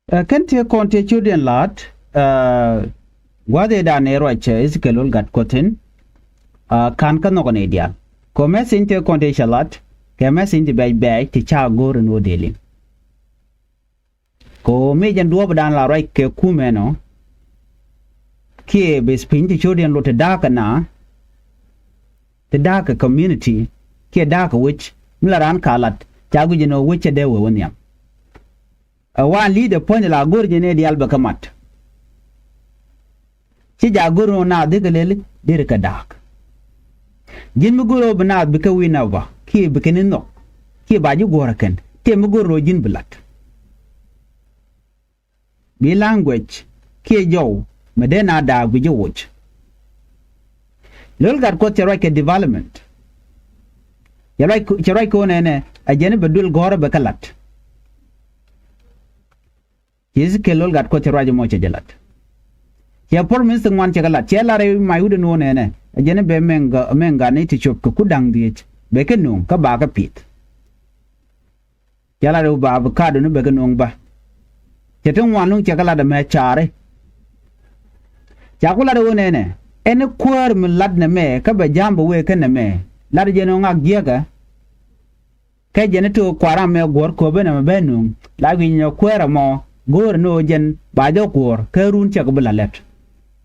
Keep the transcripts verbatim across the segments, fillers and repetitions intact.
Ɛ kɛn tëë kɔn tëë cot yɛn la̱t, ɛ gua̱th ëëdan ëë ruac, ɛ Ezekiel Lol Gatkuɔth thi̱n. Ɛ ka̱n kä nhɔk ɛ nɛy diaal kɛ message tëë kɔn tëë cɛ la̱t, kɛ message ti bɛ̈c bɛ̈ɛ̈c ti ca go̱o̱r ɛn ɣöö dee liŋ. Kɛ ɣöö mëë jɛn duɔ̱ɔ̱pdan la ruac kɛ kumɛ nɔ, kiɛ beth piny ti cot yɛn lot ti da̱a̱k kɛ na, ti da̱a̱k kɛ community, kiɛ da̱a̱k kɛ wec, mi la raan ka lat ca guic ɛn ɣöö wec cɛ dee wee wä nhiam. Ɛ waan li̱i̱t ɛ puɔ̱ny la go̱r jɛ nɛy diaal bɛ kɛ mat. Ci jaak go̱r nɔ naath dee kɛ lɛli deri kɛ da̱a̱k. Ji̱n mi go̱r ɣöö bi naath bi kɛ wi̱i̱ nɛba kiɛ bi kɛ ni nhɔk kiɛ ba ji̱ guɔ̱r ɛ kɛn, tëë mi go̱r nɔ ji̱n bi la̱t. Bi language kiɛ jɔw mi dee na da̱a̱k bi ji̱ woc. Lol Gatkuɔth cɛ ruac kɛ development. Cɛ ruac, cɛ ruac kɛ ɣöö nɛnɛ ɛ jɛn i̱ bɛ duël gɔ̱rä bɛ kɛ la̱t. Ci Ezekiel Lol Gatkuɔth cɛ ruac ɛmɔ cɛ jɛ la̱t. Cɛ promise ti ŋuan cɛ kɛ la̱t, cɛ lar ɛ mac wut ɛn ɣöö nɛnɛ ɛ jɛn i̱ bɛ mɛŋ ga, mɛŋ gat ni ti cop kɛ ku da̱ŋ dhieec bɛ kɛ nööŋ kä ba kɛ pi̱th. Cɛ lat ɛ ɣöö ba avocado ni bɛ kɛ nööŋ bä. Cɛ ti ŋuan luŋ cɛ kɛ lat ɛmɛ caari. Ca ku lat ɛ ɣöö nɛnɛ ɛn i̱ kuäär mi lat nɛmɛ kä bɛ ja̱a̱m bɛ wëë kä nɛmɛ, lat jɛn ɣöö ŋak jiäkä. Kɛ jɛn i̱ ti ɣöö kua̱r ram mɛ guɔ̱r köpɛ nɛmɛ bɛ nööŋ, la wi̱i̱ nyɛ kuäär ɛmɔ go̱o̱rɛ ni ɣöö jɛn ba jɔk guɔ̱ɔ̱r kä run cɛ kɛ bi la lɛt.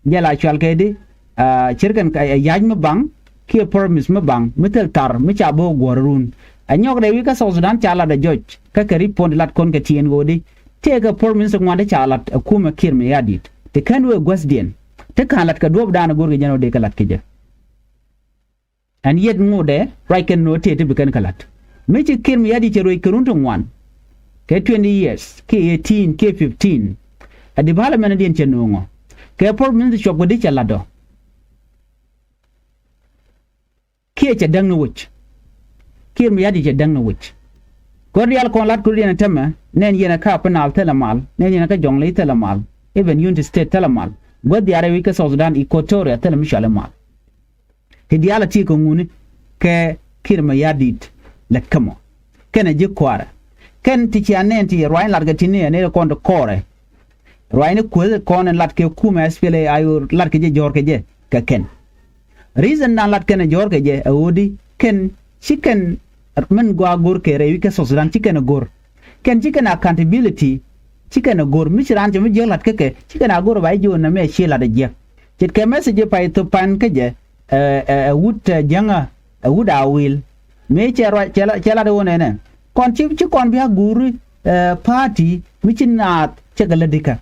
Jɛ la cual kɛ di, aa, cirkɛn ɛ ya̱c mi baŋ kiɛ promise mi baŋ mi thil thar mi ca bi wä guɔ̱r run. Ɛ nyɔk rɛy wi̱c kä South Sudan ca lat ɛ jɔc kä kɛ report lat kɔn kɛ tiɛɛn ɣöödi. Tëëkɛ promise ŋuan ti ca lat ɛ kumɛ Kiir Mayardit ti kän wëë guäthdiɛn ti ka̱n lat kɛ duɔ̱ɔ̱pdan ɛ go̱rkɛ jɛn ɣöö dee kɛ lat kɛ jɛ. Ɛn yet ŋotdɛ ruac kɛn nöö tëë ti bi kɛn kɛ la̱t. Mi ci Kiir Mayardit cɛ ruec kɛ run ti ŋuan kɛ twenty years kiɛ eighteen kiɛ fifteen. Ɛ development diɛn cɛ nööŋɔ kɛ promise ti cuɔp kɛ di cɛ la̱t ɔ. Kiɛ cɛ däŋ ni wec. Kiir Mayardit cɛ däŋ ni wec. Kɛ ɣöö diaal kɔn la̱t kɛ run diɛn ɛ tämɛ nɛn yɛn ɛ kä Upper Nile thilɛ mal, nɛn yɛn ɛ kä Jonglei thilɛ mal, even Unity State thilɛ mal. Guäth diaal rɛy wi̱c kä South Sudan, Equatoria thilɛ mi cɔal i̱ mal. Ti diaal a ti kɛ ŋuni kɛ Kiir Mayardit lät kä mɔ. Kɛnɛ ji̱ kua̱rɛ kɛn ti cia nɛn ti ruac in lat kɛ ti ni ɛ nɛy kɔn ti kɔrɛ. Ruac ni kuäth kɔn in lat kɛ kumɛ S P L A I O lat kɛ jɛ jɔ̱ɔ̱r kɛ jɛ kɛ kɛn. Reason dan lat kɛn ɛ jɔ̱ɔ̱r kɛ jɛ ɛ ɣöödi kɛn ci kɛn min gɔaa go̱r kɛ rɛy wi̱c kä South Sudan ci kɛn ɛ go̱r. Kɛn ci kɛn accountability ci kɛn ɛ go̱r mi ci raan cɛ mi jiäk lat kä kɛ ci kɛn a go̱r ba ji̱ jiök nɛmɛ ci lat ɛ jiäk. Ce̱tkɛ message pay thop pan kä jɛ ɛ, ɛ, ɛ wut ɛ jäŋä ɛ wut a wil. Mëë cɛ ruac cɛ la, cɛ lat ɛ wä nɛnɛ kɔn ci, ci kɔn bia guuri ɛ party mi ci naath cɛ kɛ lätdikä.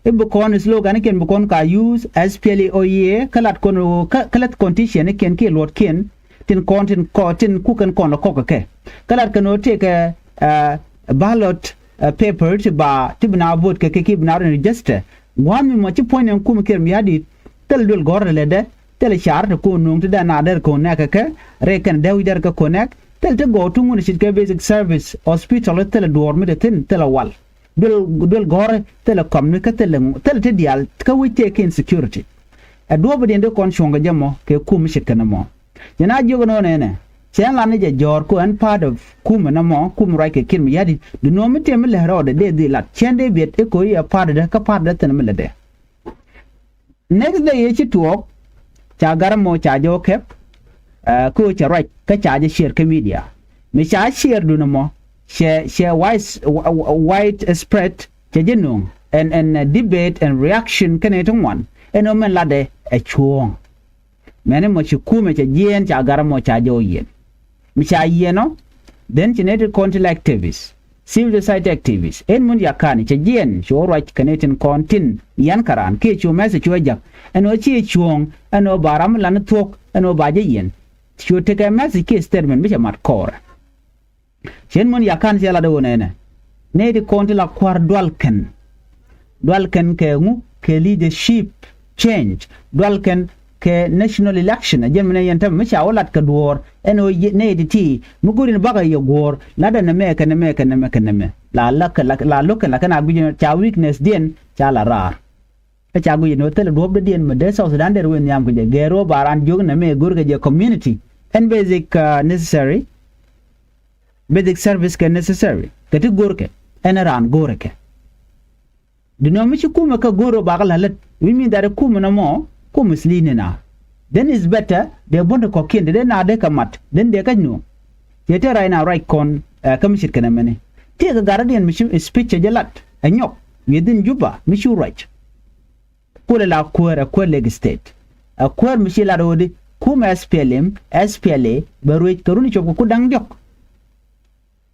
I̱ bi kɔn slogan ikiɛn bi kɔn ka use S P L A O ye kä lat kɔn kä, kä lät kɔn ti ciɛn ikiɛn kiɛ luɔtkiɛn tin kɔn tin kɔ, tin kukɛn kɔn lɔ kɔk kɛ kɛ. Kä lat kɛn ɣöö tëëkɛ ɛ ballot ɛ paper ti ba ti bi na vote kɛ kɛ ki bi na rɔ register. Gua̱a̱th mi mɔ ci puɔ̱ny nɛn kum Kiir Mayardit thil duël gɔ̱rä lɛtdɛ, thil car ti kun nuŋ ti dee na der kun nɛk kɛ kɛ rɛy kɛn dee wi̱c der kɛ kun nɛk, thil ti gɔw ti ŋun ce̱tkɛ basic service hospital thil duɔ̱ɔ̱r mi te thi̱n thil wal. Duël, duël gɔ̱rä thil kɔmni kä thil, thil ti diaal kä wi̱c tëë kin security. Ɛ duɔ̱ɔ̱p diɛn ti kɔn cuɔ̱ŋ kɛ jɛ mɔ kɛ kum mi ce̱tkɛ ni mɔ. Cɛ na jiök ɛn ɣöö nɛnɛ cɛ ɛn lat ni jɛ jɔ̱ɔ̱r ku ɛn part of kumɛ nɔmɔ, kumɛ ruac kɛ Kiir Mayardit. Di nuɔ̱ɔ̱m mi tëë mi lät rɔɔdɛ dee dhil lat cɛn dee biɛt i̱ ko̱ i̱ ɛ part dɛ kä part dɛ thi̱n mi lätdɛ. Next day yɛ ci tuɔɔk ca gat ɛmɔ ca jɛ wä kɛp ɛ, kä cɛ ruac kä ca jɛ share kä media. Mi ca share dun ɛmɔ cɛ, cɛ wide, wide spread cɛ jɛ nööŋ ɛn, ɛn debate and reaction kɛnɛ ti ŋuan ɛn ɣöö mɛn latdɛ ɛ cuɔ̱ɔ̱ŋ. Mɛni mɔ ci kumɛ cɛ jiɛɛn ca gat ɛmɔ ca jɛ wä yiɛn. Mi ca yiɛn ɔ then ci nɛy ti kɔn ti la activist, civil society activist ɛn mun yakani cɛ jiɛɛn cu wä ruac kɛ nɛy tin kɔn tin yian kä raan kiɛ cu message cu wä jak ɛn ɣöö ci cuɔ̱ɔ̱ŋ ɛn ɣöö ba ram mi lan thuɔ̱k ɛn ɣöö ba jɛ yiɛn. Cu tekɛ message kiɛ statement mi cɛ mat kɔɔrɛ. Cien mun yakan cɛ lat ɣöö nɛnɛ nɛy ti kɔn ti la kua̱r dual kɛn. Dual kɛn kɛ ŋu? Kɛ leadership change. Dual kɛn kɛ national election. A jɛn mi nɛ yɛn tɛmɛ mi ca wä lat kɛ duɔ̱ɔ̱r ɛn ɣöö nɛy ti ti mi go̱o̱r in bakɛ yɛ guɔ̱ɔ̱r lat ɛn nɛmɛ kɛ nɛmɛ kɛ nɛmɛ kɛ nɛmɛ. La la kɛ la lo̱k kɛn la kɛn a guic ca weakness diɛn ca la raar. Kä ca guic ni wä thilɛ duɔ̱ɔ̱p dee diɛn mi dee South Sudan dee ruëë nhiam kɛ jɛ gɛɛr wä ba raan jiök nɛmɛ go̱o̱r kɛ jɛ community ɛn basic necessary. Basic service kɛ necessary kɛ ti go̱o̱rkɛ ɛn raan go̱o̱rkɛ. Di nɔ mi ci kumɛ kä go̱o̱r ɔ bakä la̱t lät, which mean that kumɛ nɔmɔ kumɛ sli̱i̱ni na. Then is better dee buɔ̱n ti kɔ̱kiɛn ti dee na dee kɛ mat then dee käc nuɔ̱ɔ̱ŋ. Ciɛ te right now right kɔn ɛ kä mi ce̱tkɛ nɛmɛni. Tëëkɛ gatdä diɛn mi ci speech cɛ jɛ lat ɛ nyɔk within Juba mi ci ruac. Kulɛ la kuäär ɛ kuäär Lake State. Ɛ kuäär mi ci lat ɣöödi kumɛ S P L M, S P L A bɛ ruëc kɛ run cop kɛ ku da̱ŋ diɔ̱k.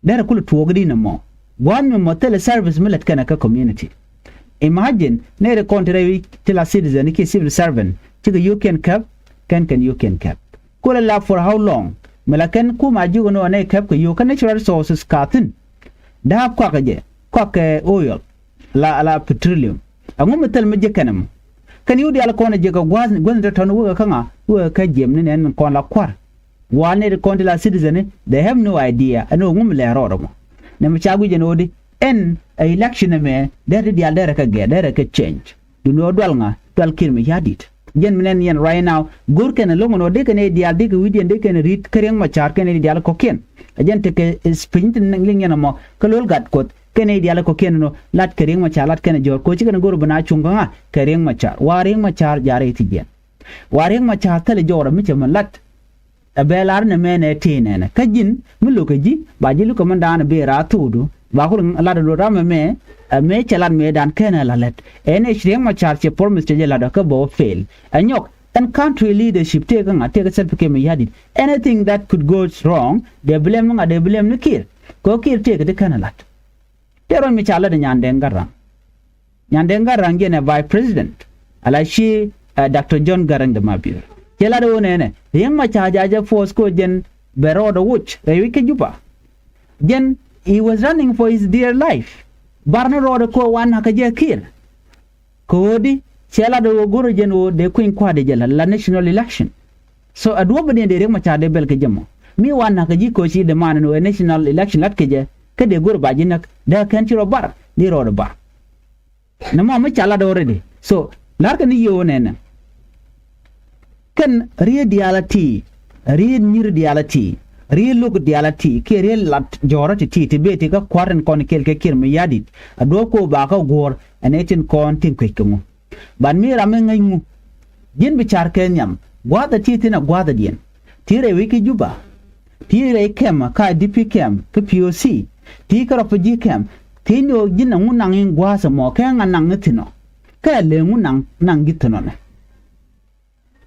Derɛ kulɛ tuɔɔk di nɔmɔ. Gua̱a̱th mi mɔ thilɛ service mi lät kɛnɛ kä community. Imagine nɛy ti kɔn ti rɛy wi̱c ti la citizen kiɛ civil servant cikɛ yio̱o̱kiɛn käp. Kɛn kɛn yio̱o̱kiɛn käp. Kulɛ la for how long? Mi la kɛn kumɛ a jiök ɛn ɣöö nɛy käp kɛ yio̱o̱k kä natural resources ka thi̱n. Da̱a̱p kɔakɛ jɛ, kɔakɛ oil, la la petroleum. Ɛŋu mi thil mi ji̱ kɛn ɛmɔ? Kɛn yio̱o̱k diaal kɔn ɛ jiɛ kɛ gua̱a̱th gua̱a̱th tɔ̱tɔ̱ ni wekɛ kä ŋa wekɛ kä jiɛm ni nɛn kɔn la kua̱r. Wa nɛy ti kɔn ti la citizen ni they have no idea ɛn ɣöö ŋu mi lɛ rɔɔdɛ mɔ. Nɛ mi ca guic ɛn ɣöödi ɛn ɛ election ɛmɛ dɛr ti diaal dɛrɛ kɛ gɛr dɛrɛ kɛ change. Duni ɣöö dual ŋa dual Kiir Mayardit. Jɛn mi nɛn yɛn right now go̱o̱r kɛn ɛ lo̱ŋ ɛn ɣöö dee kɛn ɛ diaal dee kɛ wi̱cdiɛn dee kɛn ɛ ri̱t kä Riek Machar kɛn ɛ diaal kɔ̱kiɛn. Ɛ jɛn tekɛ piny ti liŋ yɛn ɛmɔ kä lo̱l gat Kuɔth kɛn ɛ diaal kɔ̱kiɛn ɛn ɣöö lat kɛ Riek Machar lat kɛn ɛ jɔ̱ɔ̱r koci kɛn ɛ go̱o̱r bi na cuŋ kä ŋa kɛ Riek Machar wa Riek Machar ja̱ rɛy thi̱c yɛn. Wa Riek Machar thilɛ jɔwrɛ mi cɛ mi lat. Ɛ bɛ lar nɛ mɛ nɛ tëë nɛnɛ kä ji̱n mi lo̱kɛ ji̱ ba ji̱ lukɛ mɛn daanɛ bëë raar thokdu ba ku lat ɛ luɔt ram ɛmɛ. Ɛ mëë cɛ lat mëëdan kɛn ɛ la lät ɛn ɛ ci Riek Machar cɛ promise cɛ jɛ lat ɛ kä bɛ wä fail. Ɛ nyɔk ɛn country leadership tëëkä ŋa̱ tëëkä Salva Kiir Mayardit. Anything that could go wrong dee blame ni ŋa̱ dee blame ni Kiir. Kɛ ɣöö Kiir tëëkä ti kɛn ɛ lat. Tëë ruac mi ca lät ɛ Nyandɛŋ Gatdɛ Raŋ. Nyandɛŋ Gatdɛ Raŋ jɛn ɛ vice president ala ci ɛ Doctor John Garang de Mabior. Cɛ lat ɛ ɣöö nɛnɛ Riek Machar ja̱ jɛ force kɛ ɣöö jɛn bɛ rɔɔdɛ woc rɛy wi̱c kä Juba. Jɛn he was running for his dear life. Bar ni rɔɔdɛ kɛ ɣöö wa na̱k kä jɛ Kiir. Kɛ ɣöö di cɛ lat ɛ ɣöö go̱rɛ jɛn ɣöö dee kui̱ny kua̱r dee jɛ la la national election. So a duɔ̱p bä diɛn dee Riek Machar dee bɛl kɛ jɛ mɔ mi wa na̱k kä ji̱ koci dee man ɛn ɣöö national election lat kɛ jɛ. Kä dee go̱r ba ji̱ näk dee kɛn ci rɔ bar di rɔɔdɛ bar. Nɛ mɔ mi ca lat already so la̱rkɛ ni yiëë wä nɛnɛ. Kɛn riet diaal a ti riet nyir diaal a ti riet lo̱k diaal a ti kiɛ riet lat jɔ̱ɔ̱rä ti ti ti bëë ti kä kua̱r tin kɔn kɛɛl kɛ Kiir Mayardit. A duɔ̱ɔ̱p ko̱o̱p ba kä guɔ̱ɔ̱r ɛn ɛ tin kɔn tin kuec kɛ ŋu. Ban mi ram mi ŋäc ŋu ji̱n bi car kɛ nhiam gua̱a̱th a ti thin a gua̱a̱th a diɛn. Ti rɛy wec ki Juba ti rɛy kɛm ka I D P kɛm kä P O C ti kä refugee kɛm. Ti ni ɣöö ji̱n a ŋu naŋ in gua̱a̱th ɛmɔ kɛ ŋa naŋ ni thin ɔ kɛ a lëë ŋu naŋ naŋ ji̱ thin ɔ nɛ.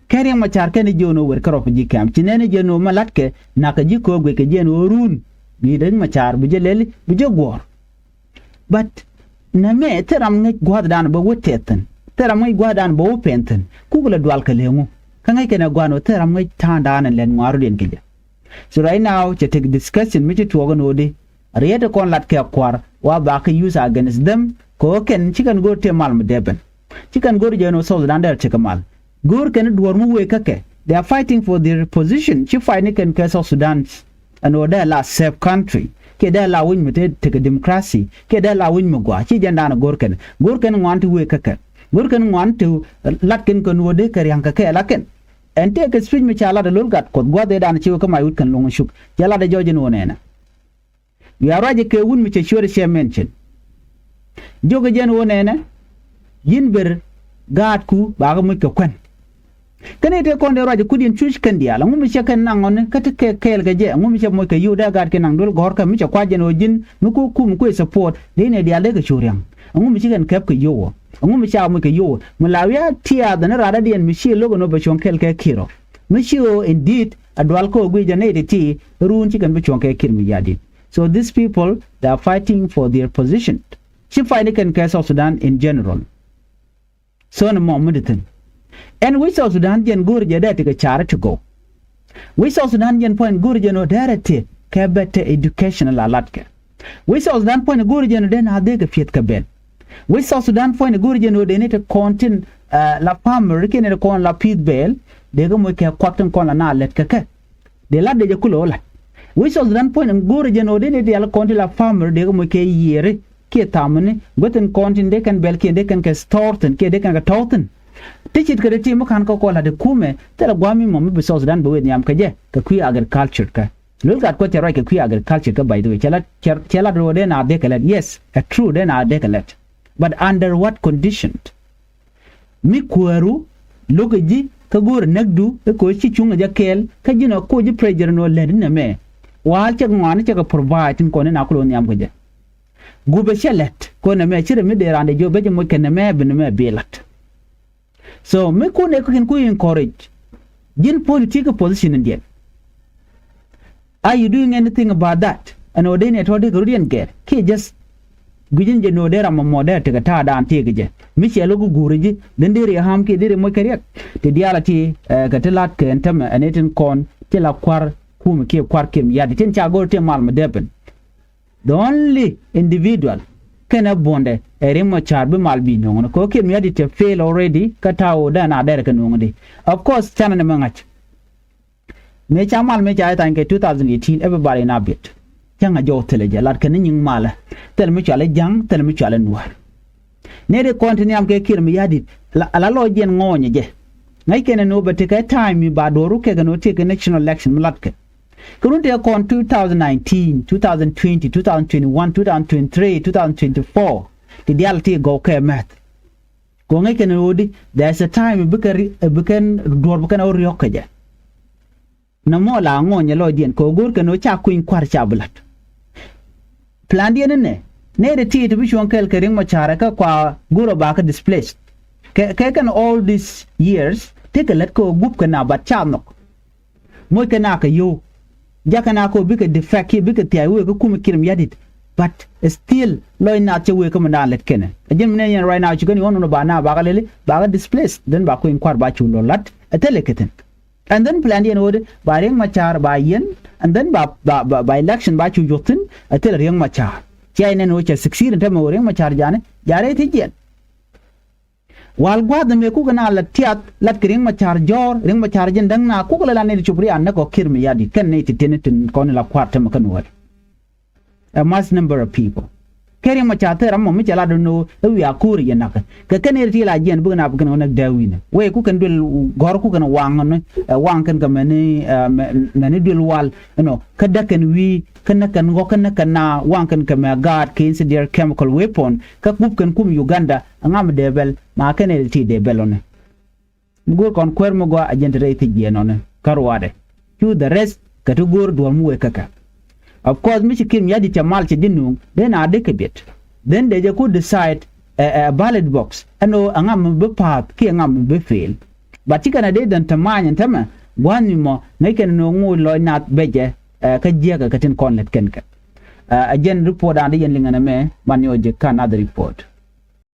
Kɛ Riek Machar kɛn i̱ jiön ɣöö wer kä refugee camp ci nɛn i̱ jiön ɣöö ma la̱tkɛ na̱k kɛ ji̱ köök guic kɛ jiɛn ɣöö ruun. Bi Riek Machar bi jɛ lɛli bi jɛ guɔ̱ɔ̱r. But nɛmɛ thil ram ŋäc gua̱a̱thdan bä wä tɛth thi̱n thil ram ŋäc gua̱a̱thdan bä wä pɛn thi̱n kuk lɛ dual kɛ lëŋu. Kä ŋäc kɛn ɛ gua̱a̱n ɣöö thil ram ŋäc ta̱a̱ŋdan ɛ lɛn ŋua̱a̱rudiɛn kɛ jɛ. So right now cɛ tek discussion mi ci tuɔɔk in ɣöödi riet ti kɔn lat kɛ kua̱r wa ba kɛ use against them. Kɛ ɣöö kɛn ci kɛn go̱o̱r tëë mal mi dee ben. Ci kɛn go̱o̱r jɛ ni South Sudan dee tekɛ mal. Go̱o̱r kɛn duɔ̱ɔ̱r mi wëë kä kɛ they are fighting for their position ci fight ni kɛn kɛ South Sudan. Ɛn ɣöö dee la safe country kiɛ dee la wi̱ny mi te tekɛ democracy kiɛ dee la wi̱ny mi gɔaa ci jɛn daanɛ go̱o̱r kɛn go̱o̱r kɛn ŋuan ti wëë kä kɛ. Go̱o̱r kɛn ŋuan ti lat kɛn kɛn ɣöö dee kɛ ria̱ŋ kɛ kɛ la kɛn. Ɛn tëëkɛ speech mi ca lat ɛ lo̱l gat Kuɔth gua̱th ëëdan ci wä kä mac wut kɛn lo̱ŋ cuk cɛ lat ɛ jɔɔc ɛn ɣöö nɛnɛ. Wiaa ruacɛ kɛ wut mi cɛ cuɛɛr cɛ mention. Jiökɛ jɛn ɣöö nɛnɛ. Yi̱n ber gaatku bakä moc kɛ kuɛn. Kä nɛy tëë kɔn dee ruacɛ kut yɛn cuc kɛn diaal ɛŋu mi cɛ kɛn naŋ ɣɔni kä ti kɛ kɛɛl kɛ jɛ ɛŋu mi cɛ moc kɛ yio̱w dee gaatkiɛn naŋ duel gɔ̱rkä mi cɛ kuac jɛn ɣöö ji̱n mi ku kum kuëë support dee nɛy diaal dee kɛ cu ria̱ŋ. Ɛŋu mi ci kɛn kɛp kɛ yio̱w ɔ ɛŋu mi ca moc kɛ yio̱w ɔ mi la wiaa tiath ɛn raadädiɛn mi ci lo̱k ɛn ɣöö bɛ cuɔ̱ŋ kɛɛl kɛ Kiir ɔ. Mi ci ɣöö indeed a dual kä ɣöö guic jɛ nɛy ti̱ti̱ ruun ci kɛn bi cuɔ̱ŋ kɛ Kiir Mayardit. So these people they are fighting for their position. Ci fight ni kɛn kɛ South Sudan in general. So ni mɔ mi di thi̱n. Ɛn wi̱c South Sudan jɛn go̱o̱r jɛ dee ti kɛ carɛ ti go̱o̱k. Wi̱c South Sudan jɛn puɔ̱ny go̱o̱r jɛn ɣöö dee rɛ ti kɛ better education la latkɛ. Wi̱c South Sudan puɔ̱ny go̱o̱r jɛn ɣöö dee na dhek kɛ piɛth kɛ ben. Wi̱c South Sudan puɔ̱ny go̱o̱r jɛn ɣöö dee ni ti kɔn tin la farmer kiɛ ni ti kɔn la pith bɛɛl dee kɛ moc kɛ kuak tin kɔn la na lɛt kɛ kɛ. Dee lat dee jɛ kulɛ ɣä la̱t. Wi̱c South Sudan puɔ̱ny go̱o̱rɛ jɛn ɣöö dee ni diaal kɔn ti la farmer dee kɛ moc kɛ yiëëri kiɛ thamäni guäthin kɔn tin dee kɛn bɛl kiɛ dee kɛn kɛ store thi̱n kiɛ dee kɛn kɛ tɔ̱w thi̱n. Ti ce̱tkɛ dee ti mi ka̱n kä kɔn la̱t ti kumɛ thilɛ gua̱a̱m mi mɔ mi bi South Sudan bi wëë nhiam kɛ jɛ kɛ kui̱ agriculture kɛ. Luel gat kuɔth cɛ ruac kɛ kui̱ agriculture kɛ by the way cɛ lat cɛ lat ɣöö dee na dee kɛ lɛt yes ɛ true dee na dee kɛ lɛt. But under what condition? Mi kuääru lo̱kɛ ji̱ kä go̱o̱rɛ näkdu i̱ ko̱ ci cuŋ ɛ jɛ kɛɛl kä ji̱n ɔ ko̱ ji̱ pressure nɔ lät inɛ mɛ. Wa̱a̱l cɛ ŋɔaani cɛ kɛ provide tin kɔn in a kulɛ wä nhiam kɛ jɛ. Gupɛ cɛ lät kɔn nɛ mɛ ci rɛ mi dee randɛ jiɔ bɛ jɛ moc kɛ nɛ mɛ bi nɛ mɛ bi la̱t. So mi kun ɛ kä kin ku encourage ji̱n puɔ̱ny ti kɛ position in diɛn. Are you doing anything about that? Ɛn ɣöö dee ni ɛ tɔ̱ dee kɛ rut yɛn gɛr kiɛ just gui̱cin jɛ ni ɣöö dee ram mɔmɔ dee tekɛ ta̱a̱dan tëëkɛ jɛ mi ciɛ lo̱k guuri ji̱ den dee ri ham kiɛ dee ri moc kɛ riɛk. Ti diaal a ti kɛ ti lat kɛ ɛn tämɛ ɛn itin kɔn ti la kua̱r kumɛ kiɛ kua̱r kiɛ mi ya̱t tin ca go̱r ti mal mi dee ben. The only individual kɛnɛ buɔ̱ndɛ ɛ Riek Machar bi mal bi nuɔ̱ŋni kɛ ɣöö kiɛ mi ya̱t ti fail already kä ta̱a̱ ɣöö dee na dɛr kɛ nuɔ̱ŋni. Of course canɛ ni mɛ ŋa̱c. Mëë ca mal mëë ca i̱ thany kɛ two thousand eighteen, everybody in Abiet. Cäŋ a jɔw thilɛ jɛ lat kɛn ni nyiŋ malä. Thilɛ mi cualɛ ja̱ŋ, thilɛ mi cualɛ nuäär. Nɛy ri kɔn ti nhiam kɛ Kiir mi ya̱di̱t la lɔc jiɛn ŋɔɔnyɛ jɛ. Ŋäc kɛn ɛn ɣöö bɛ tekɛ time mi ba duɔ̱ɔ̱ru kɛk ɛn ɣöö tekɛ national election mi latkɛ. Kɛ run tëë kɔn two thousand nineteen, two thousand twenty, two thousand twenty-one, two thousand twenty-three, two thousand twenty-four ti diaal ti gɔw kɛ mɛth. Kɛ ɣöö ŋäc kɛn ɣöödi there is a time bikɛ bikɛn duɔ̱ɔ̱r bikɛn ɣä riɔ̱k kɛ jɛ. Nɔmɔ la ŋɔ̱ɔ̱nyɛ lɔcdiɛn kɛ ɣöö go̱o̱r kɛn ɣöö ca kui̱ny kua̱r ca bi la̱t. Plandiɛn inɛ nɛy ti ti bi cuɔ̱ŋ kɛl kɛ Riek Machar kä kua go̱o̱r ɔ ba kä displaced. Kɛ kɛ kɛn all these years tekɛ lät kɛ ɣöö gup kɛ na bat ca nhɔk. Moc kɛ na kɛ yio̱w. Jakä na kɛ ɣöö bikɛ defect kiɛ bikɛ thia̱a̱c wëë kä kumɛ Kiir mi ya̱di̱t. But still lɔc nath cä wëë kä mi naan lät kɛnɛ ɛ ji̱n mi nɛn yɛn right now ci kɛn yɔ̱ɔ̱n nunɔ ba na bakä lɛli bakä displaced then ba kui̱ny kua̱r ba cu lɔ la̱t ɛ thilɛ kɛ thi̱n. And then plandiɛn ɣöödi ba Riek Machar ba yiɛn and then ba ba ba election ba cu yuɔth thi̱n ɛ thilɛ Riek Machar. Cia yɛn nɛn ɣöö cɛ succeed in tämɛ ɣöö Riek Machar ja̱a̱ni ja̱a̱rɛ thiec jiɛn. Wal gua̱a̱th ɛmɛ kukɛ na la tiath lat kɛ Riek Machar jɔ̱ɔ̱r Riek Machar ji̱n däŋ na kukɛ la la nɛy ti cop rian näk ɔ Kiir mi ya̱di̱t kɛn nɛy ti tiɛni tin kɔn in la kua̱r tämɛ kä nuɔ̱ɔ̱ri. A mass number of people. Kɛ Riek Machar thil ram mɔ mi cɛ lat dɔ̱ŋ ni ɣöö i̱ wiaa ko̱o̱ri jɛ nakä kɛ kɛn nɛy ti la jiɛn bikɛ na bikɛn ɣä näk dee wi̱nɛ wee kukɛn duël gɔ̱r kukɛn waŋ ni ɛ waŋ kɛn kɛ mɛni mɛni duël wal. Ɛnɔ kä däk kɛn wi̱i̱ kä näk kɛn ɣɔ̱k kä näk kɛn na waŋ kɛn kɛ mɛ gaat kɛ incendiary chemical weapon kä gup kɛn kum Uganda. Aŋa mi dee bɛl ma kɛn ɛ ti dee bɛl ɔni. Mi go̱o̱r kɔn kuäär mi gɔaa a jɛn ti rɛy thiec jiɛɛn ɔni kä ruaadɛ. Cu the rest kɛ ti go̱o̱r duɔ̱ɔ̱r mi wee käkä. Of course mi ci Kiir mi ya̱di̱t cɛ mal cɛ ji̱ nuŋ dee na dee kɛ biɛt. Then dee jɛ ku decide ɛ ɛ ballot box ɛn ɣöö aŋa mi bi pa̱a̱th kiɛ aŋa mi bi fail. But ci kɛn a dee dhän te ma̱a̱ny ɛn tämɛ gua̱a̱th mi mɔ ŋäc kɛn ɛn ɣöö ŋo̱o̱c lɔc nath bɛ jɛ ɛ kä jiäkä kɛ tin kɔn lät kɛn kɛ. Ɛ jɛn report an dee yɛn liŋ ɛn ɛmɛ man yɔɔ jɛ kä another report.